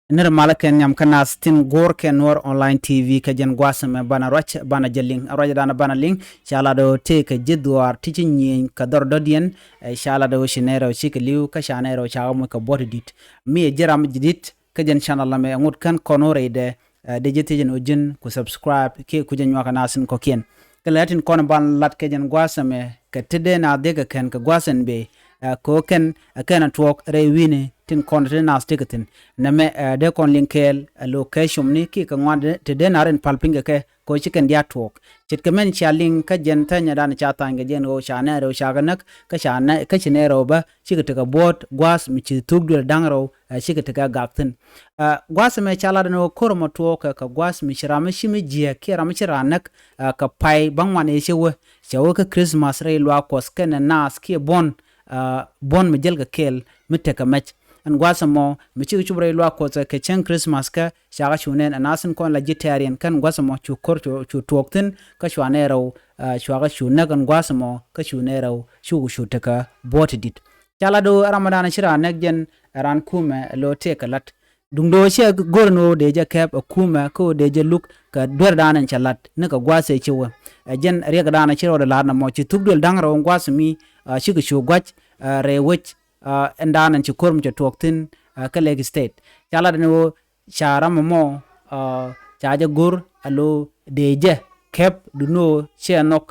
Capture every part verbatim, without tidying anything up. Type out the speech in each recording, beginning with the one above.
Nir malä kɛn nyam kä nath tin go̱o̱r kɛn Nuɔr Online T V kä jɛn gua̱a̱th ɛmɛ banɛ ruac banɛ jɛ liŋ. Ruac danɛ banɛ liŋ ca lat ɣöö tëëkɛ ji̱ dhuaar ti ci nyieny kɛ dhɔr dɔ̱diɛn. Ca lat ɣöö ci nɛy rɛw cikɛ li̱w kä ca nɛy rɛw ca ɣä moc kɛ buɔ̱t di̱t. Mi ɛ ji̱ ram ji̱ di̱t kä jɛn channel ɛmɛ ɛ ŋot kän kɔn ɣöö rɛydɛ, dee ji̱ thiec ɛn ɣöö ji̱n ku subscribe kiɛ ku jɛ nyuak ɛ nath tin kɔ̱kiɛn. Kɛ lɛ tin kɔn ban lat kɛ jɛn gua̱a̱th ɛmɛ kɛ ti dee naath dee kɛ kɛn kɛ gua̱a̱th ɛn bee, kɛ ɣöö kɛn ɛ kɛn ɛ tuɔɔk rɛy wi̱ni tin kɔn ti naath tekɛ thi̱n. Nɛmɛ dee kɔn liŋ kɛɛl ɛ lo̱o̱ kɛ comni kiɛ kɛ ŋuan ti dee naath in pal piny kɛ kɛ kɛ ɣöö ci kɛn diaal tuɔɔk. Ce̱tkɛ mɛn cia liŋ kä jɛn thänyɛ dan ca tha̱a̱ny kɛ jɛn ɣöö ca nɛy rɛw ca kɛ näk kä ca nɛy kä ci nɛy rɛw bä cikɛ tekɛ buɔ̱ɔ̱t gua̱a̱th mi ci thuk duël da̱ŋ rɛw, cikɛ tekɛ gak thi̱n. Gua̱a̱th ɛmɛ ca lat ɛn ɣöö ko̱r ɛmɔ tuɔɔkɛ kɛ gua̱a̱th mi ci ram mi ci mi jiääk kiɛ ram mi ci raan näk kɛ pay bäŋuan ëë ci wä. Cɛ wä kä Christmas rɛy luaak Kuɔth kɛnɛ naath kiɛ buɔ̱n, buɔ̱n mi jäl kɛ kɛɛl mi tekɛ mɛc. Ɛn gua̱a̱th ɛmɔ mi cikɛ cup rɛy luaak Kuɔth kɛ cäŋ Christmas kä ca kɛ cu nɛn ɛ nath tin kɔn la ji̱ tɛ̈riɛn kɛn gua̱a̱th ɛmɔ cu ko̱r cu tuɔɔk thi̱n kä cua nɛy rɛw, cua kɛ cu näk ɛn gua̱a̱th ɛmɔ kä cu nɛy rɛw cukɛ cu tekɛ buɔ̱ɔ̱t ti di̱t. Ca lat ɣöö ɛ ram ɛ dan ci raan näk jɛn ɛ raan kumɛ ɛ lo̱o̱ tëëkɛ la̱t. Duundɛ ɣöö ciɛ go̱r ɛn ɣöö dee jɛ kɛp ɛ kumɛ kä ɣöö dee jɛ luk kɛ duer dan ɛn cɛ la̱t ni kɛ gua̱a̱th ëë ci wä. Ɛ jɛn riɛk dan ɛ ci rɔɔdɛ la̱t nɔmɔ ci thuk duël da̱ŋ rɛw ɛn gua̱a̱th mi cikɛ cu gua̱c rɛy wec ɛn dan ɛn ci ko̱r mi cɛ tuɔɔk thi̱n kä Lake State. Ca lat ɛn ɣöö ca ram ɛmɔ ca jɛ go̱r ɛ lo̱o̱ dee jɛ kɛp duundɛ ɣöö ciɛ nhɔk.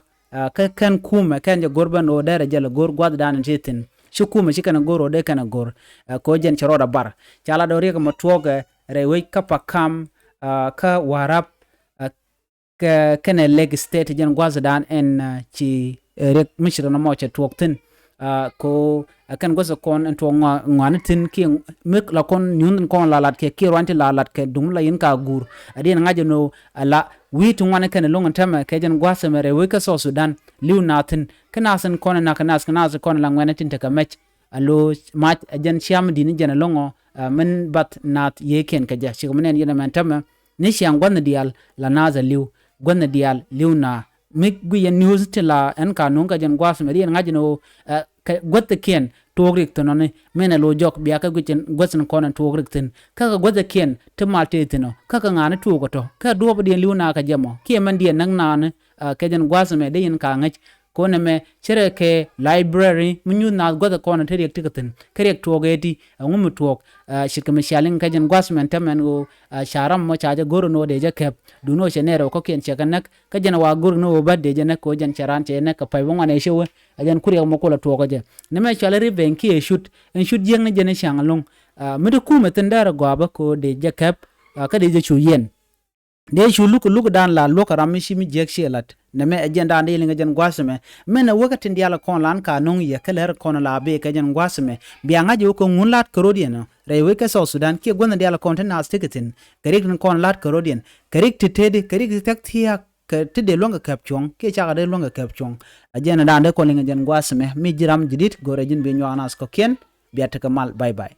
Kä kɛn kumɛ kɛn jɛ go̱r ben ɣöö derɛ jɛ lɛ go̱r gua̱th dan in ti thi̱n. Ci kumɛ ci kɛn go̱r ɣöö dee kɛn go̱r kɛ ɣöö jɛn cɛ rɔɔdɛ bar. Ca lat ɣöö riɛk ɛmɔ tuɔɔkɛ rɛy wec kä Pakam, kä Warrap, kɛ kɛnɛ Lake State jɛn gua̱th dan ɛn ci riɛk mi ci rɔɔdɛ mɔ cɛ tuɔɔk thi̱n. Kɛ ɣöö ɛ kɛn gua̱th kɔn ɛn tuɔɔk ŋɔaani thi̱n kiɛ mi la kɔn nyuuth in kɔn la lat kɛ kiɛ ruany ti la lat kɛ duŋ la yin ka guur. Ɛ diɛn ŋa̱c ɛn ɣöö ala wi̱i̱ ti ŋuan kɛn lo̱ŋ ɛn täämɛ kɛ jɛn gua̱a̱th ɛmɛ rɛy wec kä South Sudan li̱w naath thi̱n. Kä naath in kɔn in nakä naath kɛ naath in kɔn in la ŋuɛ̈nɛ tin tekɛ mɛc. A lo̱ mac ɛ jɛn ciam di̱t ni jɛn ɛlɔ̱ŋ ɔ min bath naath yiëëkiɛn kɛ jɛ. Cikɛ mi nɛn yɛn ɛmɛn täämɛ ni ciaŋ gua̱thni diaal la naath ɛ li̱w. Gua̱thni diaal li̱w naath. Mi guic yɛn news ti la ɛn ka nuŋ kɛ jɛn gua̱a̱th ɛmɛ ri yɛn ŋa̱c ɛn ɣöö kɛ guäthkiɛn tuɔɔk rik thi̱n ɔni. Min ɛ lo̱ jɔk bia kɛ guic ɛn guäth in kɔn ɛn tuɔɔk rik thi̱n. Kä kɛ guäthkiɛn ti mal tëë thi̱n ɔ kä kɛ ŋa̱a̱ni tuɔɔk ɛ tɔ̱ kä duɔ̱ɔ̱pdiɛn li̱w naath kɛ jɛ mɔ kiɛ mɛn diɛn näk naath ni. Kɛ jɛn gua̱a̱th ɛmɛ dee yɛn ka ŋäc. Kɔn ɛmɛ cärɛ kɛ library mi nyuth naath guäth kɔn te riɛk ti kɛ thi̱n kä riɛk tuɔɔk ëë ti ɛŋu mi tuɔɔk. Ce̱tkɛ mi cia liŋ kä jɛn gua̱th mɛn täämɛ ɛn ɣöö ca ram mɔ ca jɛ go̱r ɛn ɣöö dee jɛ kɛp duundɛ ɣöö cɛ nɛy rɛw kɔ̱kiɛn cɛ kɛ näk kä jɛn wa go̱r ɛn ɣöö bä dee jɛ näk kɛ ɣöö jɛn cɛ raan cɛ jɛ näk kɛ pay bä ŋuan ëë cɛ wä. Ɛ jɛn ku riɛk mɔ kulɛ tuɔɔk kä jɛ ni mɛ cɔal i̱ revenge kiɛ shoot ɛn shoot jiäkni jɛn i̱ ca̱ŋ ɛlɔ̱ŋ. Mi te kumɛ thi̱n dɛrɛ gɔaapä kɛ ɣöö dee jɛ kɛp kä dee jɛ cu yiɛn. Dee cu luk luk dan la luɔ̱k ram mi ci mi jiäk ciɛ lat. Nɛmɛ ɛ jɛn dan dee liŋ ɛ jɛn gua̱a̱th ɛmɛ. Min ɛ wek ɛ tin diaal kɔn lan ka no̱ŋ yɛ kä lär kɔn la bee kɛ jɛn gua̱a̱th ɛmɛ. Bia ŋa̱c ɛ wek kɛ ŋun lat kɛ ro̱diɛn ɔ rɛy wec kä South Sudan kiɛ gua̱thni diaal kɔn ti naath tekɛ thi̱n. Kɛ rik tin kɔn lat kɛ ro̱diɛn kɛ rik ti teti kɛ rik ti thɛk thia̱a̱k kɛ ti dee luäŋ kɛ kɛp cuɔ̱ŋ kiɛ cakɛ dee luäŋ kɛ kɛp cuɔ̱ŋ. Ɛ jɛn dan dee kɔn liŋ ɛ jɛn gua̱a̱th ɛmɛ mi ji̱ ram ji̱ di̱t go̱rɛ ji̱n bi nyuak naath kɔ̱kiɛn. Bia tekɛ mal. Bye bye.